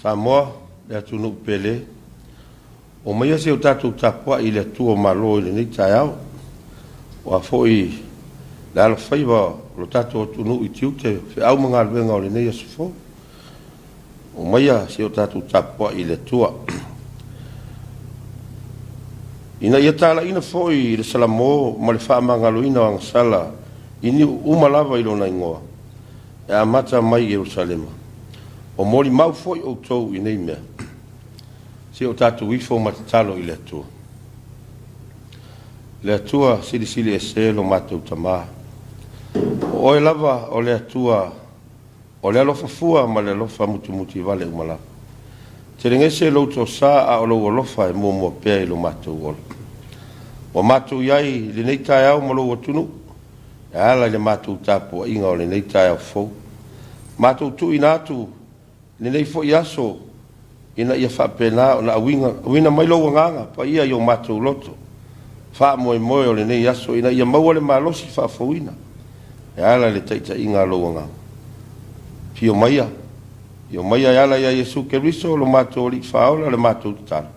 Samoa, le atunuu pele, omaia se i o tatou tapuai i le Atua o Malo i lenei taeao, aua foi le alofaiva o lo tatou atunuu i tiute, feau ma galuega o lenei aso fou. Omaia se i o tatou tapuai i le Atua. Ina ia talaiina foi le salamo ma le faamagaloina o agasala i nuu uma lava i lona igoa, e amata mai i Ierusalema. O molimau foi outou i nei mea. Se i o tatou ifo ma tatalo i le Atua. Le Atua Silisili Ese lo matou Tama, o Oe lava o le Atua o le alofa fua ma le alofa mutumutivale uma lava. Telegese lou tosa a o lou alofa e muamua pea i lo matou ola. Ua matou i ai i lenei taeao ma lou atunuu, e ala i le matou tapuaiga o lenei taeao fou. Matou tuuina atu lenei foi aso ina ia faapena ona auina mai lou agaga paia i o matou loto faamoemoe o lenei aso ina ia maua le malosi faafouina e ala i le taitaiga a lou agaga. Afio maia, afio maia e ala ia Iesu Keriso lo matou Alii Faaola le matou tatalo.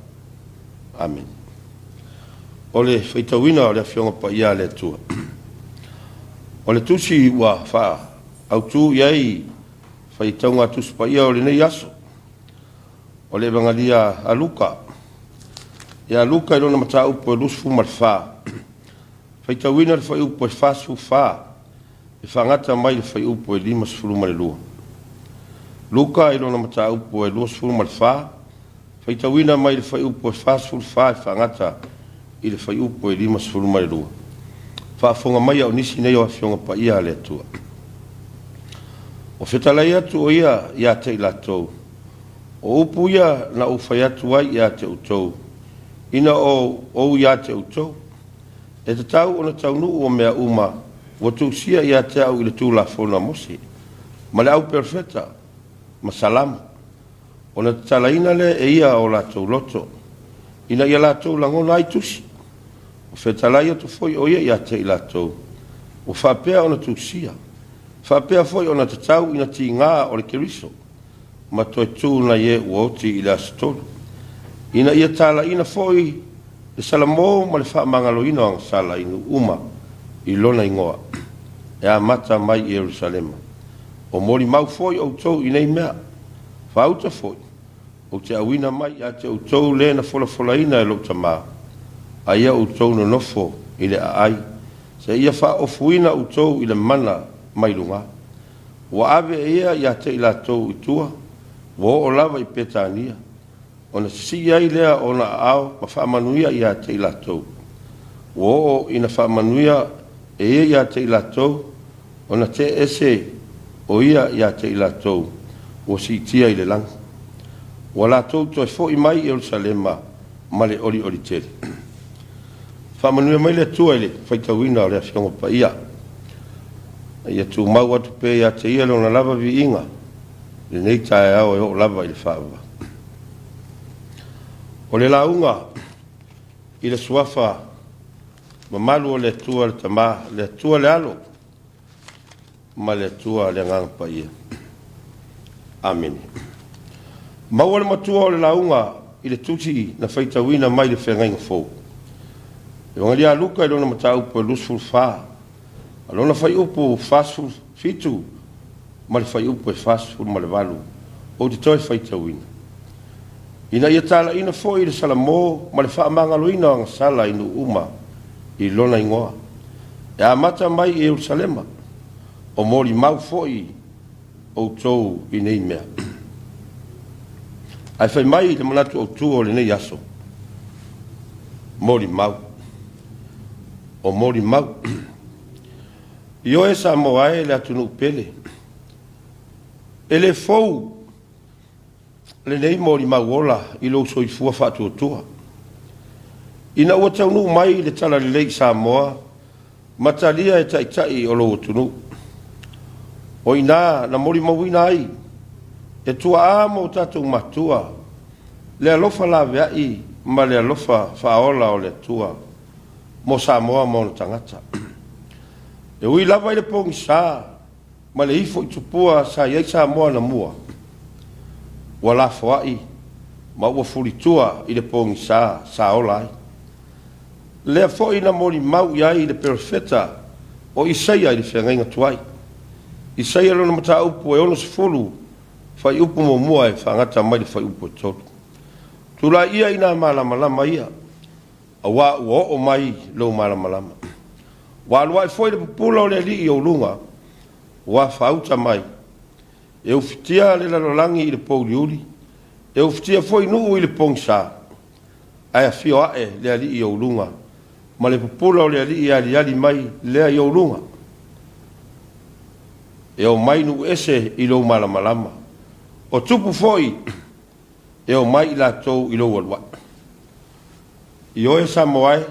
Amene. O le faitauina o le Afioga Paia a le Atua. O le tusi ua faaautu i ai faitauga Tusi Paia o lenei aso, o le Evagelia a Luka. Ia Luka i lona mataupu e 24, faitauina le fuaiupu e 44, e faagata mai le fuaiupu e 52. Luka i lona mataupu e 24, faitauina mai le fuaiupu e 44 e faagata i le fuaiupu e 52. Faafofoga mai a o nisi nei o Afioga Paia a le Atua. Ua fetalai atu o ia ia te i latou, o upu ia na ou fai atu ai ia te outou, ina o ou ia te outou, e tatau ona taunuu o mea uma ua tuusia ia te au i le Tulafono a Mose, ma le au perofeta, ma Salamo, ona tatalaina lea e ia o latou loto, ina ia latou lagona ai tusi. Ua fetalai atu foi o ia ia te i latou, ua faapea ona tusia, faapea foi ona tatau ina tiga o le Keriso, ma toe tu nai e ua oti i le aso tolu, ina ia talaina foi le salamo ma le faamagaloina o agasala i nuu uma i lona igoa, e amata mai i Ierusalema. O molimau foi outou i nei mea. Faauta foi, ou te auina mai ia te outou le na folafolaina e lou Tama, a ia outou nonofo i le aai, seia faaofuina outou i le mana mai luga. Ua ave e ia ia te i latou i tua, ua oo lava i Petania, ona sisii ai lea o ona aao ma faamanuia ia te i latou. Ua oo ina faamanuia e ia ia te i latou, ona tee ese o ia ia te i latou ua siitia i le lagi. Ua latou toe foi mai i Ierusalema ma le olioli tele. Faamanuia mai le Atua i le faitauina o le Afioga Paia. A ia tumau atu pea ia te Ia Lona lava viiga i lenei taeao e oo lava i le faavavau. O le lauga i le Suafa mamalu o le Atua le Tama, le Atua le Alo, ma le Atua le Agaga Paia. Amene. Maua le matua o le lauga i le tusi na faitauina mai le Feagaiga Fou. Evagelia a Luka i lona mataupu e 24, a lona fuaiupu 47 ma le fuaiupu e 48, ou te toe faitauina. Ina ia talaina foi le salamo ma le faamagaloina o agasala i nuu uma i lona igoa, e amata mai i Ierusalema, o molimau foi outou i nei mea. Ae fai mai le manatu autu o lenei aso, molimau, o molimau. Ioe Samoa e le atunuu pele, e le fou. lenei molimau ola i lou soifua faatuatua. Ina ua taunuu mai le Talalelei i Samoa ma talia e taitai o lou atunuu. O i ina na molimauina ai e tuaa ma o tatou matua le alofa laveai ma le alofa faaola o le Atua mo Samoa ma ona tagata. E ui lava i le pogisa ma le ifo i tupua sa i ai Samoa anamua, ua lafoai ma ua fulitua i le pogisa sa ola ai. Lea foi na molimau i ai le perofeta o Isaia i le feagaiga tuai. Isaia lona mataupu e 60, fuaiupu muamua e faagata mai le fuaiupu e 3. Tulai ia i nā malamalama ia, aua ua oo mai lou malamalama. Ua alu ae foi le pupula o le Alii i ou luga, ua afaauta mai. E ufitia le lalolagi i le pouliuli, e ufitia foi nuu i le pogisa, ae afio ae le Alii i ou luga, ma le pupula o le Alii e aliali mai lea i ou luga. E omai nuu ese i lou malamalama, o tupu foi e omai i latou i lou alua'i. Ioe Samoa e,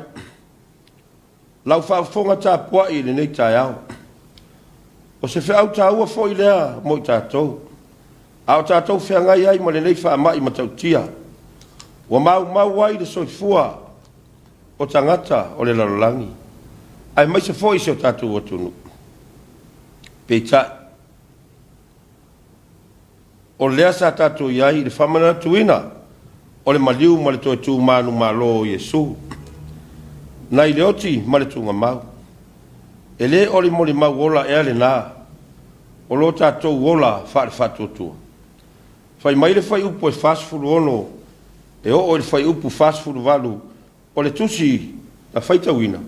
lau faafofoga tapuai i lenei taeao. O se feau taua foi lea mo i tatou, a o tatou feagai ai ma lenei faamai matautia, ua maumau ai le soifua o tagata o le lalolagi, aemaise foi si o tatou atunuu. Peitai, o lea sa tatou i ai i le faamanatuina o le maliu ma le toe tu manumalo o Iesu, nai le oti ma le tugamau. E le o le molimau ola ea lena o lo tatou ola faale-faatuatua? Fai mai le fuaiupu e 46 e oo i le fuaiupu 48 o le tusi na faitauina,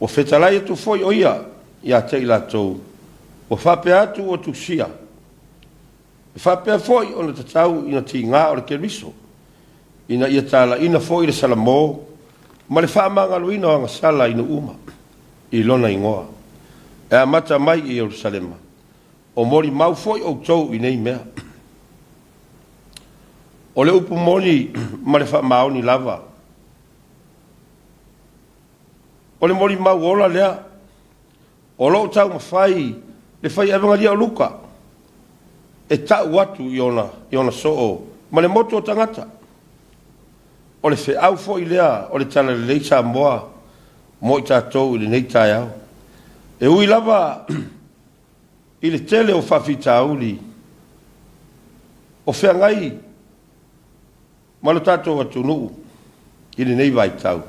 Ua fetalai atu foi o ia ia te i latou, ua faapea atu ua tusia, e faapea foi ona tatau ina tiga o le Keriso, ina ia talaina foi le salamo ma le faamagaloina o agasala i nuu uma, i lona igoa, e amata mai i Ierusalema. O molimau foi outou i nei mea. O le upu moni ma le faamaoni lava, o le molimau ola lea o lo o taumafai le fai Evegalia o Luka e tau atu i ona soo ma le motu o tagata. O le feau foi lea o le Talalelei Samoa mo i tatou i lenei taeao. E ui lava i le tele o faafitauli o feagai ma lo tatou atunuu i lenei vaitau,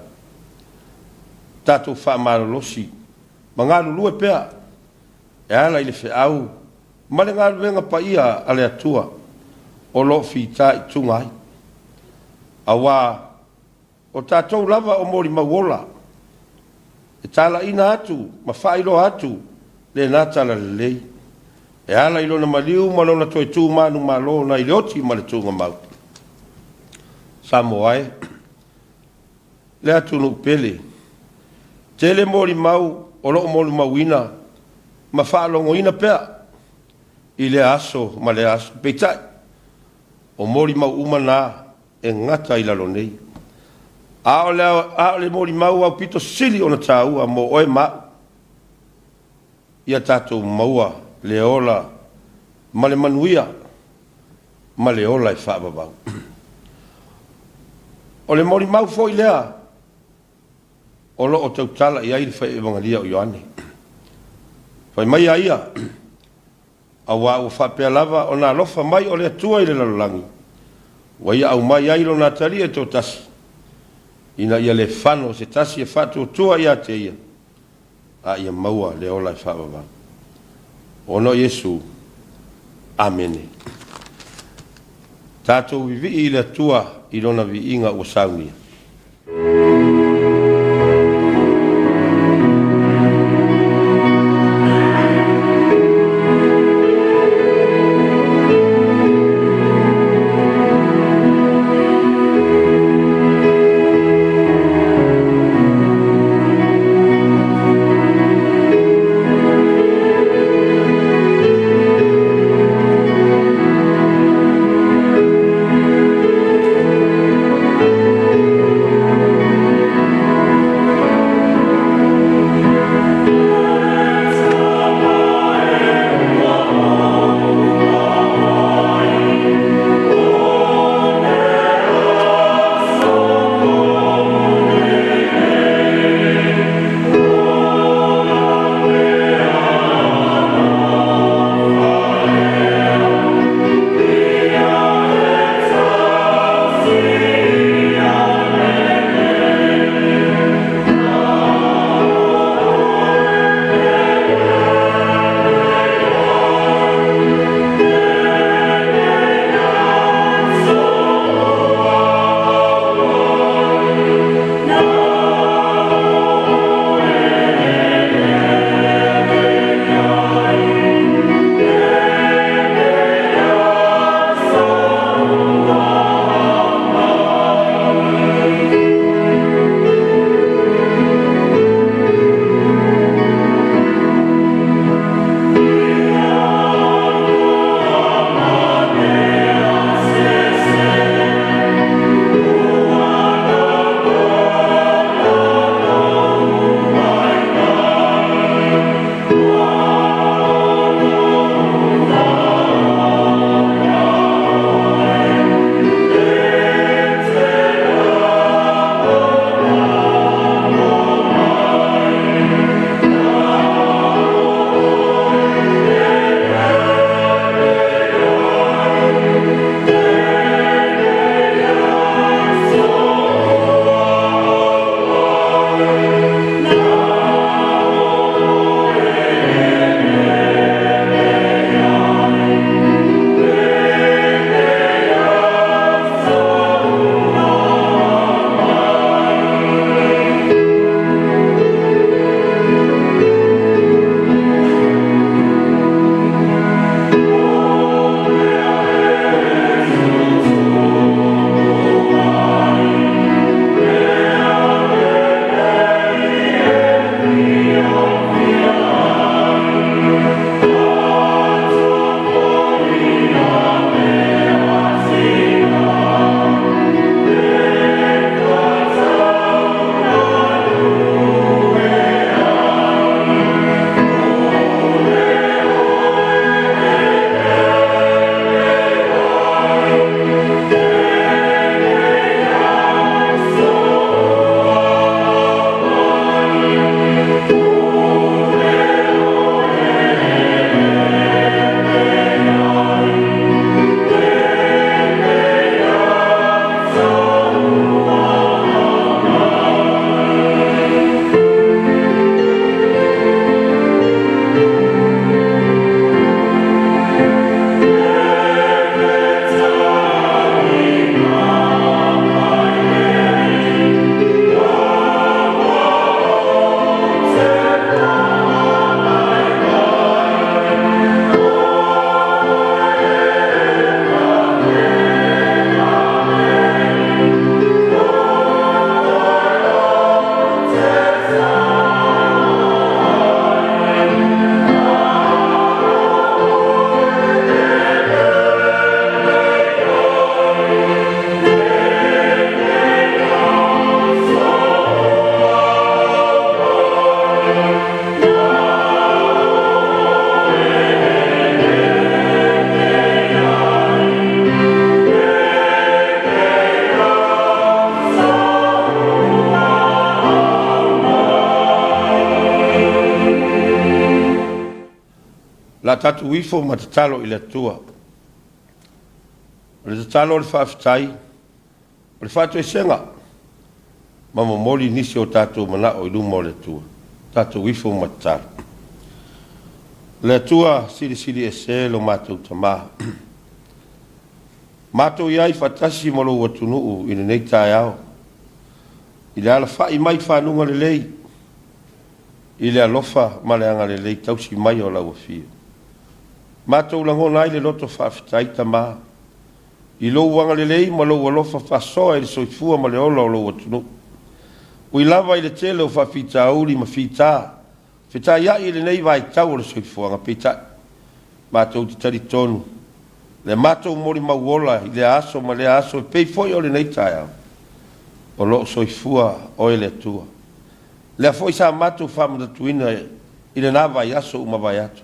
tatou faamalolosi ma galulue pea e ala i le feau ma le galuega paia a le Atua o lo o fitaituga ai. Aua o tatou lava o molimau ola e talaina atu ma faailoa atu lena talalelei e ala i lona maliu ma lona toe tu manumalo nai le oti ma le tugamau. Samoa e, le atunuu pele, tele molimau o lo o molimauina ma faalogoina pea i lea aso ma lea aso. Peitai, o molimau uma na e gata i lalo nei. A o le, a o le molimau aupito sili ona taua mo oe ma au, ia tatou maua le ola ma le manuia ma le ola e faavavau. O le molimau foi lea o lo o tautala i ai le fai Evagelia o Ioane. Fai mai a ia, aua ua faapea lava ona alofa mai o le Atua i le lalolagi, ua ia aumai ai lona Atalii e toatasi, ina ia le fano se tasi e faatuatua ia te ia, a ia maua le ola e faavavau. Ona o Iesu. Amene. Tatou vivii i le Atua i Lona viiga ua saunia. tatou ifo ma tatalo i le Atua. O le tatalo o le faafetai, o le faatoesega, ma momoli nisi o tatou manao i luma o le Atua. Tatou ifo ma tatalo. Le Atua silisili ese lo matou Tama. Matou i ai faatasi ma lou atunuu i lenei taeao, i le alafai mai fanuga lelei, i le alofa ma le agalelei tausi mai o lau Afio. Matou lagona ai le loto faafetai, Tama, i lou agalelei ma lou alofa faasoa i le soifua ma le ola o lou atunuu. Ui lava i le tele o faafitauli ma fita fetaiai i lenei vaitau o le soifuaga, peitai, matou te talitonu le matou molimau ola i lea aso ma lea aso e pei foi o lenei taeao, o lo o soifua oe le Atua. Lea foi sa matou faamanatuina i lena vaiaso ua mavae atu,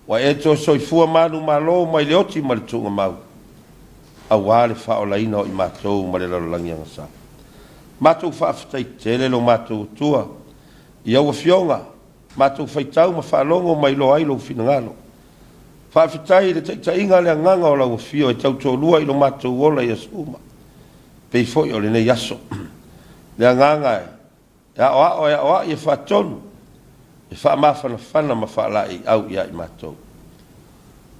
ua e toe soifua manumalo mai le oti ma le tuugamau, aua le faaolaina o i matou ma le lalolagi agasala. Matou faafetai tele lo matou Atua i au afioga, matou faitau ma faalogo ma iloa ai lou finagalo. Faafetai i le taitaiga a le Agaga o lau Afio e tautoalua i lo matou ola i aso uma, pei foi o lenei aso. Le Agaga e aoao, e aoai, e faatonu, e faamafanafana ma faalaeiau ia i matou.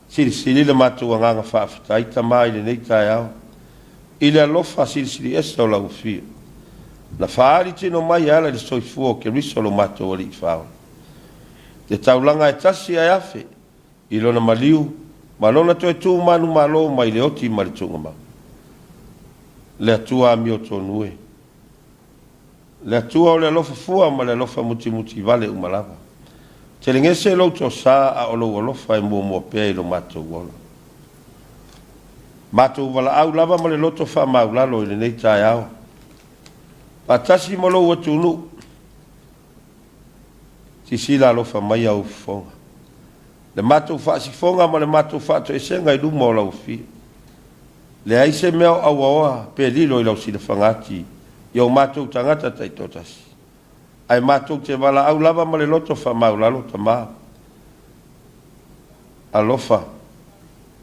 Silisili le matou agaga faafetai, Tama, i lenei taeao, i le alofa silisili ese o lau Afio, na faaali tino mai e ala i le soifua o Keriso lo matou Alii Faaola. Le taulaga e tasi ae afe i lona maliu ma lona toe tu manumalo mai le oti ma le tuugamau. Le Atua amiotonu e. Le Atua o le alofa fua ma le alofa mutimuti vale uma lava. Telegese lou tosa a o lou alofa e muamua pea i lo matou ola. Matou valaau lava ma le loto faamaulalo i lenei taeao, faatasi ma lou atunuu, sisila alofa mai au fofoga. Le matou faasifoga ma le matou faatoesega i luma o lau afio. Leai se mea o auaoa pe lilo i lau silafagati i o matou tagata taitoatasi. Ae matou te valaau lava ma le loto faamaulalo, Tama, alofa,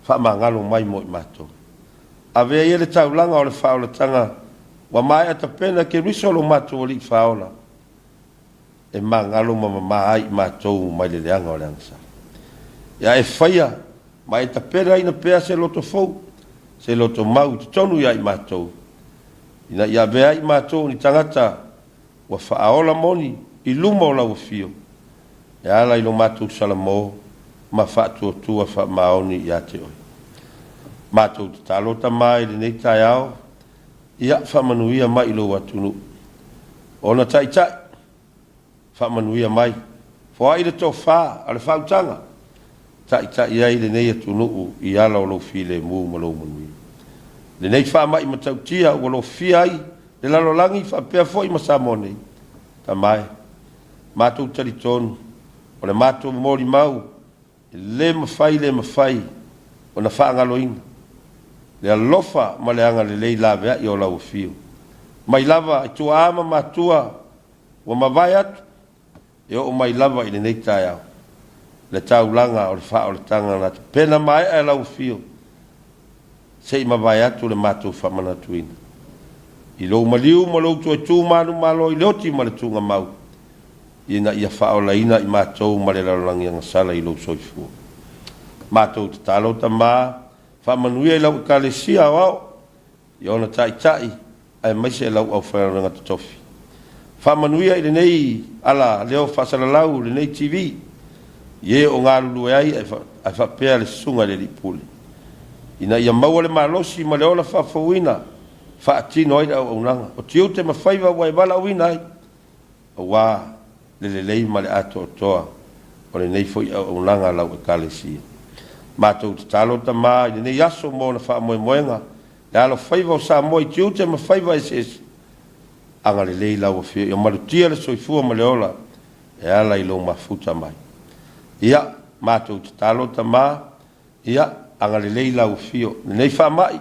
faamagalo mai mo i matou. Avea ia le taulaga o le faaolataga ua maea tapena Keriso lo matou Alii Faaola, e magalo ma mama ai i matou mai le leaga o le agasala. Ia e faia ma e tapenaina pea se loto fou, se loto mau i totonu ia i matou, ina ia avea ai i matou o ni tagata ua faaola moni i luma o lau afio, e ala i lo matou salamo ma faatuatua faamaoni ia te oe. Matou tatalo, Tama, i lenei taeao, ia faamanuia mai i lou atunuu. Ona taitai, faamanuia mai. Foai le tofa a le faautaga, taitai ai lenei atunuu i ala o lou filemu ma lou manuia. Lenei faamai matautia ua lofia ai le lalolagi faapea foi ma Samoa nei. Tama e, matou talitonu, o le matou molimau E le mafai le mafai ona faagaloina le alofa ma le agalelei laveai o lau Afio. Mai lava i tuaa ma matua ua mavae atu, e oo mai lava i lenei taeao, le taulaga o le faaolataga na tapena maea e lau Afio, se i mavae atu le matou faamanatuina. I lou maliu ma lou toe tu manumalo i le oti ma le tuugamau, ina ia faaolaina i matou ma le lalolagi agasala i lou soifua. Matou tatalo, Tama, faamanuia i lau Ekalesia aoao, i ona taitai, aemaise lau aufaigaluega totofi. Faamanuia i lenei ala leo faasalalau, lenei TV, i e o galulue ai ae faapea le Susuga i le Alii Pule, ina ia maua le malosi ma le ola faafouina faatino ai le auaunaga o tiute ma faiva ua e valaauina ai, aua le lelei ma le atoatoa o lenei foi auaunaga a lau Ekalesia. Matou tatalo, Tama, i lenei aso mo ona faamoemoega, le alofaiva o Samoa i tiute ma faiva eseese, agalelei lau Afio ia malutia le soifua ma le ola e ala i lou mafuta mai. Ia, matou tatalo, Tama, ia, agalelei lau Afio, lenei faamai,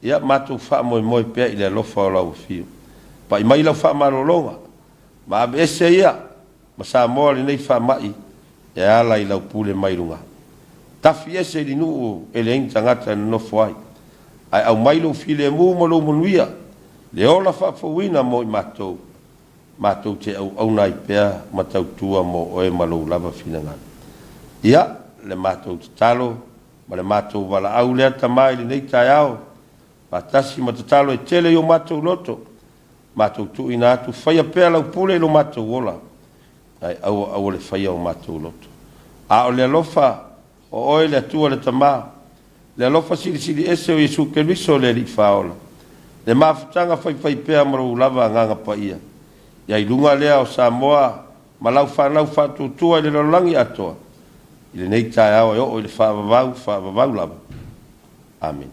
ia, matou faamoemoe pea i le alofa o lau Afio. Pai mai lau faamalologa, ma aveese ia ma Samoa lenei faamai e ala i lau pule mai luga. Tafi ese i le nuu e leai ni tagata e nonofo ai, ae aumai lou filemu ma lou manuia, le ola faafouina mo i matou, matou te auauna ai pea ma tautua mo oe ma lou lava finagalo. Ia, le matou tatalo ma le matou valaau lea Tama i lenei taeao, faatasi ma tatalo e tele i o matou loto, matou tuuina atu, faia pea lau pule i lo matou ola, ae aua aua le faia o matou loto. A o le alofa o oe le Atua le Tama, le alofa silisili ese o Iesu Keriso le Alii Faaola, le mafutaga faifaipea ma lou lava Agaga Paia, ia i luga lea o Samoa ma lau fanau faatuatua i le lalolagi atoa, i lenei taeao e oo i le faavavau, faavavau lava. Amene.